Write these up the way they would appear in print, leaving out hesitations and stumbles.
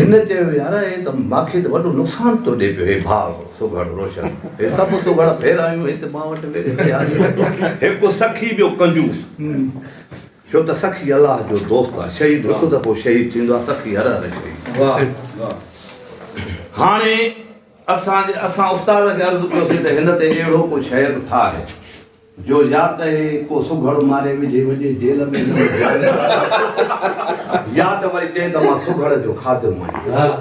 هن چيو يار هي ته ماکي ته وڏو نقصان ٿو ڏي پيو هي ڀاء سگهڙ روشن هي سڀ سگهڙ ڦيرايون هت مان وٽ ويٺي آهي هڪ سخي ٻيو ڪنجوس ڇو ته سخي الله جو دوست آهي شهيد هڪ دفعو شهيد ٿيندو آهي سخي هر هر شهيد هاڻي اسان اسان استاد کي عرض ڪيوسين ته هن تي اهڙو ڪو شعر ٺاهه جو يا ته هي ڪو سگهڙ ماري وجهي وڃي جيل ۾ نه وجهي يا ته وري چئي ته مان سگهڙ جو خادم آهيان.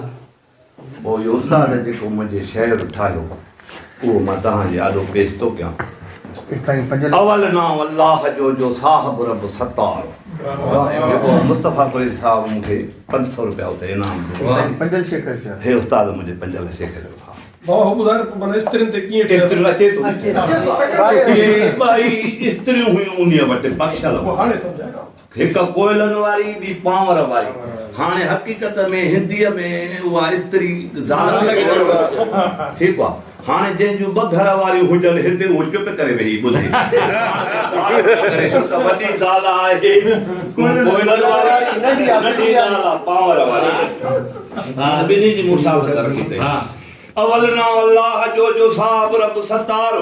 پوء اهو استاد جيڪو منهنجي شعر ٺاهيو اهو مان توهان جي آڏو پيش ٿو ڪيان. اول نانء الله جو جو صاحب رب ستار. جيڪو مصطفيٰ قريشي صاحب مون کي 500 رپيا اتي انعام ڏنو. هي استاد منهنجي پنجل شيخ جو ڀاء. بابا هو ٻڌاء نه پوء معنيٰ استرين تي ڪيئن ٺهيل. استريون اچي ٿو اهي ٻئي استريون هيون انهيء وٽ بخشل پوء هاڻي سمجهاء نه. هڪ ڪوئلن واري ٻي پانور واري. هاڻي حقيقت ۾ هنديء ۾ اها استري زال ٺيڪ آ. هاڻي جنهن جون ٻه گهر واريون هجن هتي اهو چپ ڪري ويهي ٻڌي. ڪري ڇو ته وڏي زال آهي ڪوئلن واري ننڍي زال آ پانور واري. ٻنهي جي مشاورت رکي اٿئي. اول نانء الله جو، جو صاحب رب ستار،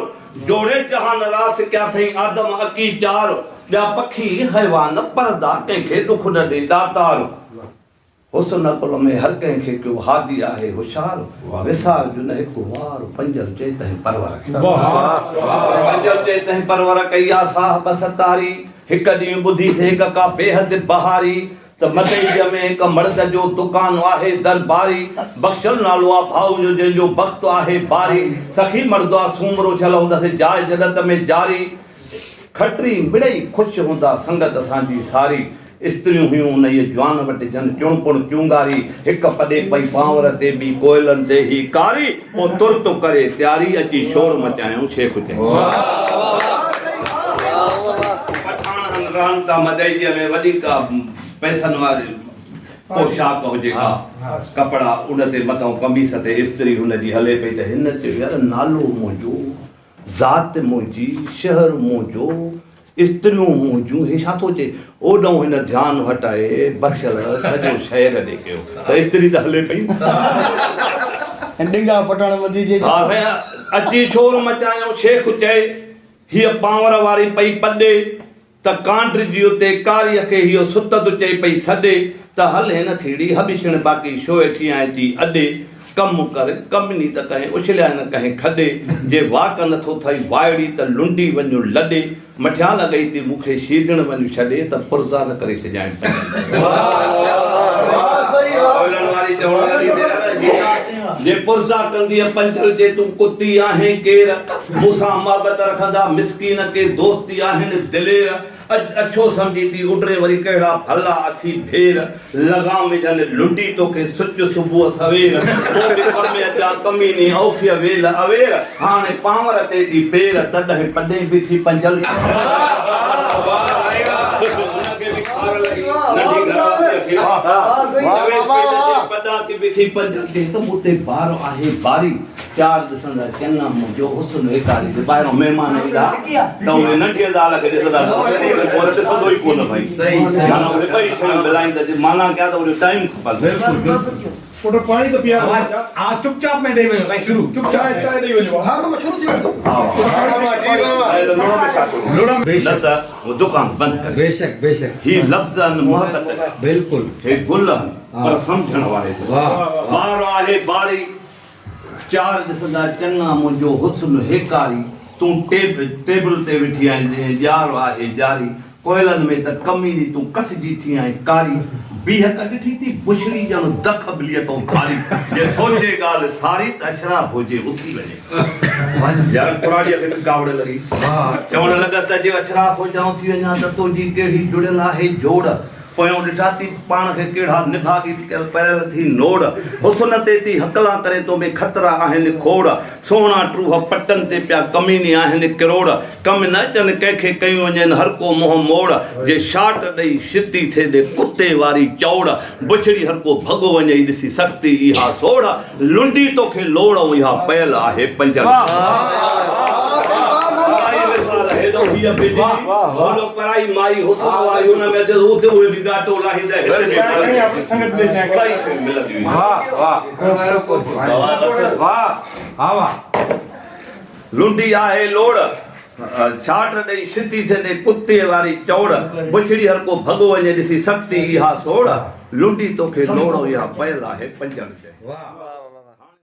جوڙي جهان راس ڪيا ٿئي آدم اڪيچار، ٻيا پکي حيوان پرندا ڪنهن کي ڏک نه ڏي ڏاتار، حسن عقل ۾ هر ڪنهن کي ڪيو هادي آهي هوشيار، وسار جو نه هڪ وار پنجل چئي تنهن پرور کي. پنجل چئي تنهن پرور ڪئي آ صاحب ستاري، هڪ ڏينهن ٻڌي سي هڪ ڪا بيحد بهاري، ته مدئيء ۾ هڪ مرد جو دڪان آهي درباري، بخشل نالو آ ڀائو جو جنهن جو بخت آهي باري، سخي مرد آ سومرو ڇل هوندس جاء جنت ۾ جاري، کٽري مڙئي خوش هوندا سنگت اسان جي ساري، استريون هيون انهيء جوان وٽ جن چڻ پڻ چونگاري، هڪ پڏي پئي پانور تي ٻي ڪوئلن تي هي ڪاري، پوء ترت ڪري تياري اچي شور مچايائون شيخ چئي. پٺاڻ هن رهن ٿا مدئجيء ۾ وڏي ڪا پئسن واري پوشاڪ هجي ڪا ڪپڙا ان تي مٿئون قميص تي استري هن جي هلي پئي ته هن چيو يار نالو منهنجو ذات منهنجي شهر منهنجو استريون منهنجون هي ڇا ٿو چئي اوڏانهن هن ڌيان هٽائي بخشل سڄو شهر ڏي ڪيو ته استري ته هلي پئي. ڏنگا پٺاڻ مدئجيء جا. ها سائين اچي شور مچايائون شيخ چئي. هيء پانور واري پئي پڏي، ته ڪانڊرجي اتي ڪاريء کي هيء ستت چئي پئي سڏي، ته هل هن ٿيڙي هٻڇڻ باقي شوء ٺيانء چي اڏي، ڪم ڪر، ڪمني ته ڪنهن اڇليانء نه ڪنهن کڏي، جي واڪ نٿو ٿئي وائڙي ته لنڊي وڃ لڏي، مٺيان لڳئي ٿي مون کي شيدڻ وڃ ڇڏي، ته پرزا نه ڪري ڇڏيانء پنهنجي. ڪوئلن واري چوڻ لڳي ته جي پرزا ڪندينء پنجل جي تون ڪتي آهين ڪير؟ مون سان محبت رکندا مسڪين ڪي دوستي آهن دلير اڄ اڇو سمجهي ٿي اڏرين وري ڪهڙا ڀلا اٿي ڀير لغام وجهن لنڊي توکي سچ صبح سوير پوء به ڪم اچان ڪميني اوکيء ويل اوير هاڻي پانور تي ٿي پير تڏهن پڏين بيٺي پنجل ان کي به خار لڳي ننڍي گهرواريء کي چويس پئي ته جي پڏان ٿي بيٺي پنجل چي ته مون تي بار آهي باري چار ڏسندا چڱا منهنجو حسن هيڪاري جي ٻاهران مهمان ايندا ته اهي ننڍيء زال کي ڏسندا ته پوء ڏسندو ئي ڪونه ڀئي معنيٰ اهي ٻئي شيون ملائيندا جي معنيٰ ڪيا ته ان ٽائيم کپن. بلڪل بلڪل پٽ پاڻي ته پيارو ها ڇا؟ ها چپ چاپ ۾ ڏئي وڃو سائين شروع چپ چاپ چانهه چانهه ڏئي وڃو ها ماما شروع ٿي ويندو. ها لوڻ ۾ ڇا ٿو لوڻ ۾ نه ته هو دڪان بند ڪري بيشڪ بيشڪ هي لفظ آهن محبت جا بلڪل هي گل آهن پر سمجهڻ واري جو وار آهي باري. چار ڏسندا چڱا منهنجو حسن هيڪاري تون ٽيبل تي ويٺي آهين جنهن ڄار آهي ڄاري ڪوئلن ۾ ته ڪميني تون ڪسجي ٿي آهين ڪاري بيهڪ ڏٺي ٿي بشري ڄڻ دک ٻليء تون ڌاري جي سوچي ڳالهه ساري ته اشراف هجي اٿي وڃي يار ڪراڙيء کي به ڪاوڙ لڳي چوڻ لڳس ته جي اشراف هجان اٿي وڃان ته تنهنجي ڪهڙي جڙيل آهي جوڙ پويون ڏٺا ٿي پاڻ کي ڪهڙا نڀاڳي پيل ٿي نوڙ حسن تي ٿي هڪلان ڪرين تو ۾ خطرا آهن کوڙ سهڻا ٽوهه پٽن تي پيا ڪميني آهن ڪروڙ ڪم نه اچن ڪنهن کي ڪيون وڃن هر ڪو منهن موڙ جي شاٽ ڏئي شتي ٿي ڏي ڪتي واري چوڙ بڇڙي هر ڪو ڀڳو وڃئي ڏسي سختي اها سوڙ لنڊي توکي لوڙ ۽ اها پيل آهي پنجن. هيء بجلي ڀولو پرائي مائي حسن واري ان ۾ اچي ٿو اتي اهي به ڳاٽو لاهيندا هتي به ڪائي شيء ملندي هئي. واه واه واه ها واه. لنڊي آهي لوڙ، ڇاٽ ڏئي سڌي ٿيندي ڪتي واري چوڙ، بڇڙي هر ڪو ڀڳو وڃي ڏسي سختي اها سوڙ، لنڊي توکي لوڙ اها پيل آهي پنجڙ چئي. واه.